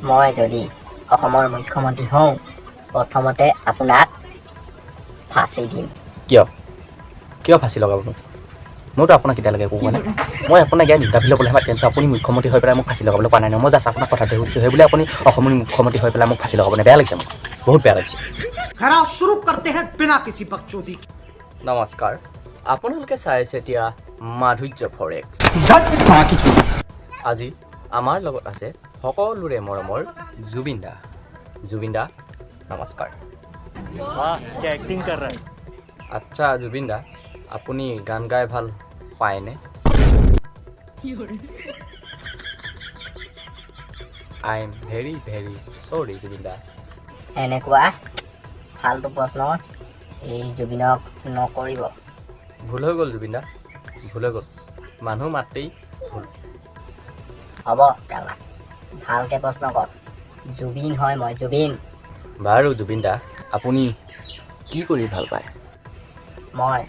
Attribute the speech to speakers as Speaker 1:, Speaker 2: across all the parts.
Speaker 1: মই যদি অসমৰ মুখ্যমন্ত্ৰী হওঁ, প্ৰথমতে আপোনাক ফাঁচি দিম।
Speaker 2: কিয় কিয় ফাঁচি লগাব মোক? মইতো আপোনাক এতিয়ালৈকে একো কোৱা নাই। মই আপোনাক ইয়াত ইণ্টাৰভিউ ল'বলৈ মাতি আনিছোঁ, আপুনি মুখ্যমন্ত্ৰী হৈ পেলাই মোক ফাঁচি লগাবলৈ কোৱা নাই নহয়। মই জাষ্ট আপোনাক কথাটো সুধিছোঁ, সেই বুলি আপুনি অসমৰ মুখ্যমন্ত্ৰী হৈ পেলাই মোক ফাঁচি লগাব নাই? বেয়া লাগিছে মোক, বহুত বেয়া লাগিছে।
Speaker 3: घेराव शुरू करते हैं बिना किसी बकचोदी के।
Speaker 2: নমস্কাৰ, আপোনালোকে চাই আছে এতিয়া মাধুৰ্য ফৰেক্স। আজি আমাৰ লগত আছে সকলোৰে মৰমৰ জুবিন দা। জুবিন দা, নমস্কাৰ।
Speaker 4: वाह, क्या एक्टिंग कर रहा है!
Speaker 2: আচ্ছা জুবিন দা, আপুনি গান গাই ভাল পায়নে? I am very very sorry Zubeen da.
Speaker 1: এনেকুৱা ফাল্টু প্ৰশ্ন এই জুবিনক নকৰিব।
Speaker 2: ভুল হৈ গ'ল জুবিন দা, ভুল হৈ গ'ল। মানুহ মাতেই ভুল।
Speaker 1: হ'ব কেলা, ভালকৈ প্ৰশ্ন কৰ। জুবিন হয় মই, জুবিন।
Speaker 2: বাৰু জুবিন দা, আপুনি কি কৰি ভাল পায়?
Speaker 1: মই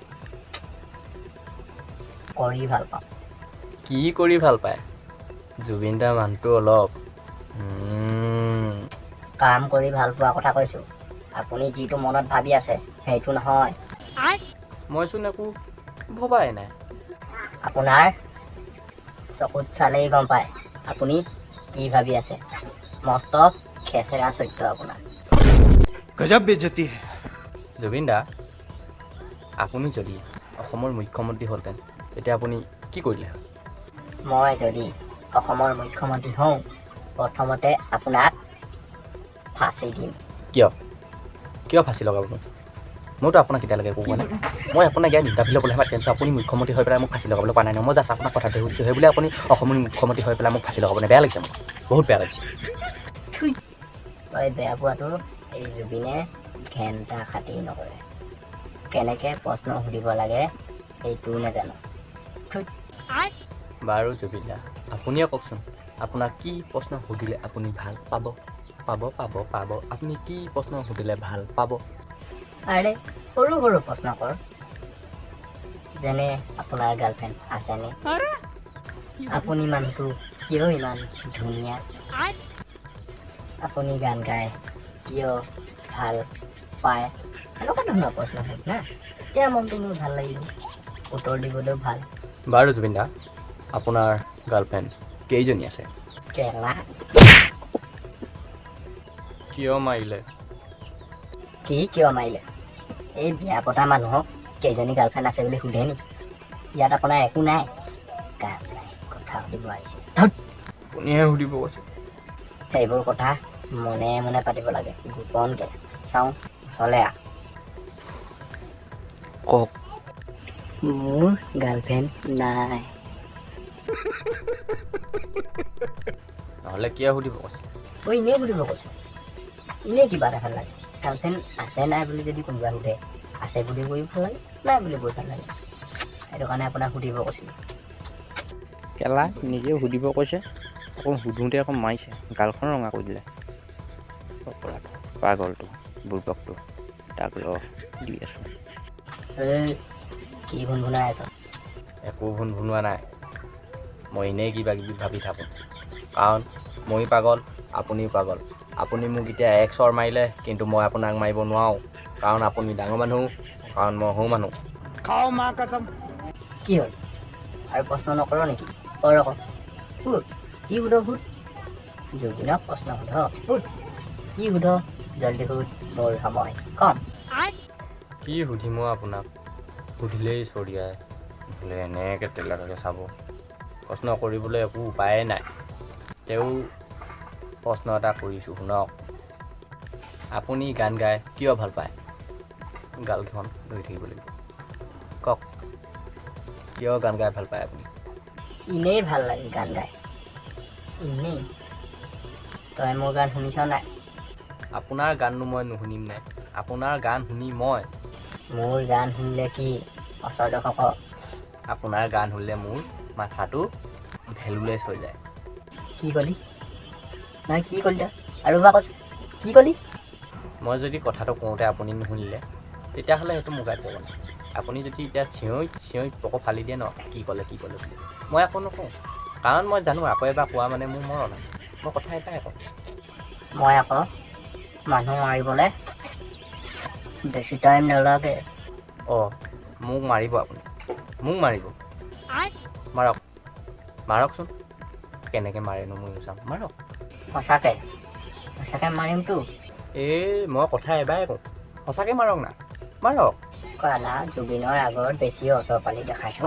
Speaker 1: কৰি ভাল পাওঁ।
Speaker 2: কি কৰি ভাল পায় জুবিন দা? মানুহটো অলপ
Speaker 1: কাম কৰি ভাল পোৱা কথা কৈছোঁ, আপুনি যিটো মনত ভাবি আছে সেইটো নহয়।
Speaker 2: মইচোন একো ভবাই নাই।
Speaker 1: আপোনাৰ চকুত চালেই গম পায় আপুনি কি ভাবি আছে। মস্ত খেচেৰা চৰিত্ৰ আপোনাৰ।
Speaker 3: गजब बेइज्जती है।
Speaker 2: জুবিন দা, আপুনি যদি অসমৰ মুখ্যমন্ত্ৰী হ'লহেঁতেন, তেতিয়া আপুনি কি কৰিলে হয়?
Speaker 1: মই যদি অসমৰ মুখ্যমন্ত্ৰী হওঁ, প্ৰথমতে আপোনাক ফাঁচি দিম।
Speaker 2: কিয় কিয় ফাঁচি লগাব মোক? মইতো আপোনাক এতিয়ালৈকে একো কোৱা নাই। মই আপোনাক ইয়াত ইণ্টাৰভিউ ল'বলৈ মাতি আনিছোঁ, আপুনি মুখ্যমন্ত্ৰী হৈ পেলাই মোক ফাঁচি লগাবলৈ কোৱা নাই নহয়। মই জাষ্ট আপোনাক কথাটো সুধিছোঁ, সেই বুলি আপুনি অসমৰ মুখ্যমন্ত্ৰী হৈ পেলাই মোক ফাঁচি লগাব নাই? বেয়া লাগিছে মোক, বহুত বেয়া লাগিছে।
Speaker 1: তই বেয়া পোৱাটো এই জুবিনে ঘেণ্টা খাতিৰ নকৰে। কেনেকৈ প্ৰশ্ন সুধিব লাগে সেইটোও নাজানো।
Speaker 2: বাৰু জুবিন দা, আপুনিয়ে কওকচোন, আপোনাক কি প্ৰশ্ন সুধিলে আপুনি ভাল পাব? পাব পাব পাব আপুনি কি প্ৰশ্ন সুধিলে ভাল পাব?
Speaker 1: আৰে সৰু সৰু প্ৰশ্ন কৰ, যেনে আপোনাৰ গাৰ্লফ্ৰেণ্ড আছেনে? আপুনি মানুহটো কিয় ইমান ধুনীয়া? আপুনি গান গাই কিয় ভাল পায়? এনেকুৱা ধৰণৰ প্ৰশ্ন সোধ না, তেতিয়া মনটো মোৰ ভাল লাগিব, উত্তৰ দিবলৈও ভাল।
Speaker 2: বাৰু জুবিন দা, আপোনাৰ গাৰ্লফ্ৰেণ্ড কেইজনী আছে?
Speaker 1: কেলা।
Speaker 2: কিয় মাৰিলে?
Speaker 1: কি কিয় মাৰিলে? এই বিয়া পতা মানুহক কেইজনী গাৰ্লফ্ৰেণ্ড আছে বুলি সোধে নেকি? ইয়াত আপোনাৰ একো নাই, কাম নাই, কথা সুধিব আহিছে।
Speaker 2: আপুনিহে সুধিব কৈছে।
Speaker 1: সেইবোৰ কথা মনে মনে পাতিব লাগে, গোপনকৈ। চাওঁ, ওচৰলৈ আহ।
Speaker 2: কওক।
Speaker 1: মোৰ গাৰ্লফ্ৰেণ্ড নাই।
Speaker 2: নহ'লে কিয় সুধিব কৈছে?
Speaker 1: মই এনেই সুধিব কৈছোঁ, এনেই কিবা এটা ভাল লাগে। গাৰ্লফ্ৰেণ্ড আছে নাই বুলি যদি কোনোবাই সোধে, আছে বুলি কৈ ভাল লাগে, নাই বুলি কৈ ভাল লাগে। সেইটো কাৰণে আপোনাক সুধিব কৈছিলোঁ।
Speaker 5: কেলা, নিজে সুধিব কৈছে, আকৌ সুধোঁতে আকৌ মাৰিছে, গালখন ৰঙা কৰি দিলে। অপৰাধ পাগলটো, বুৰ্বকটো, তাক ৰ দি আছোঁ।
Speaker 1: এই কি ভুনভুনাই আছ?
Speaker 2: একো ভুন ভুনোৱা নাই, মই এনেই কিবা কিবি ভাবি থাকোঁ। কাৰণ ময়ো পাগল, আপুনিও পাগল। আপুনি মোক এতিয়া এক চৰ মাৰিলে, কিন্তু মই আপোনাক মাৰিব নোৱাৰোঁ, কাৰণ আপুনি ডাঙৰ মানুহ, কাৰণ মই সৰু মানুহ।
Speaker 3: खाओ माँ कसम।
Speaker 1: কি হ'ল, আৰু প্ৰশ্ন নকৰ নেকি? কৰ আকৌ, সোধ। কি সোধ? সোধ জুবিনক প্ৰশ্ন সোধ, সোধ। কি সোধ? জল্দি সোধ, মোৰ সময় কম।
Speaker 2: কি সুধিম অ' আপোনাক? সুধিলেই চৰিয়াই বোলে এনেকৈ তেলেকাকৈ চাব। প্ৰশ্ন কৰিবলৈ একো উপায়ে নাই। তেওঁ প্ৰশ্ন এটা কৰিছোঁ, শুনক। আপুনি গান গাই কিয় ভাল পায়? গালখন ধৰি থাকিব লাগিব। কওক, কিয় গান গাই ভাল পায় আপুনি?
Speaker 1: এনেই ভাল লাগে গান গাই, এনেই। তই মোৰ গান শুনিছ নাই?
Speaker 2: আপোনাৰ গাননো মই নুশুনিম নে? আপোনাৰ গান শুনি মই
Speaker 1: মোৰ গান শুনিলে কি ওচৰতে ক।
Speaker 2: আপোনাৰ গান শুনিলে মোৰ মাথাটো ভেলুলেছ হৈ যায়।
Speaker 1: কি ক'লি? নহয়, কি ক'লি তই? আৰু এবাৰ কচোন, কি ক'লি?
Speaker 2: মই যদি কথাটো কওঁতে আপুনি নুশুনিলে, তেতিয়াহ'লে সেইটো মোৰ গাত যাব নাই। আপুনি যদি এতিয়া চিঞৰি চিঞৰি পক ফালি দিয়ে ন, কি ক'লে কি ক'লে বুলি, মই আকৌ নকওঁ, কাৰণ মই জানো আকৌ এবাৰ কোৱা মানে মোৰ মৰণ আছে। মই কথা এটাই কওঁ।
Speaker 1: মই আকৌ মানুহ মাৰিবলৈ বেছি টাইম নালাগে।
Speaker 2: অঁ, মোক মাৰিব আপুনি? মোক মাৰিব? মাৰক, মাৰকচোন। কেনেকৈ মাৰেনো ময়ো চাম, মাৰক।
Speaker 1: সঁচাকৈ সঁচাকৈ মাৰিমতো।
Speaker 2: এই মই কথা এবাৰে কওঁ, সঁচাকৈ মাৰক না, মাৰক।
Speaker 1: কেলা, জুবিনৰ আগত বেছি অতপালি দেখাইছ।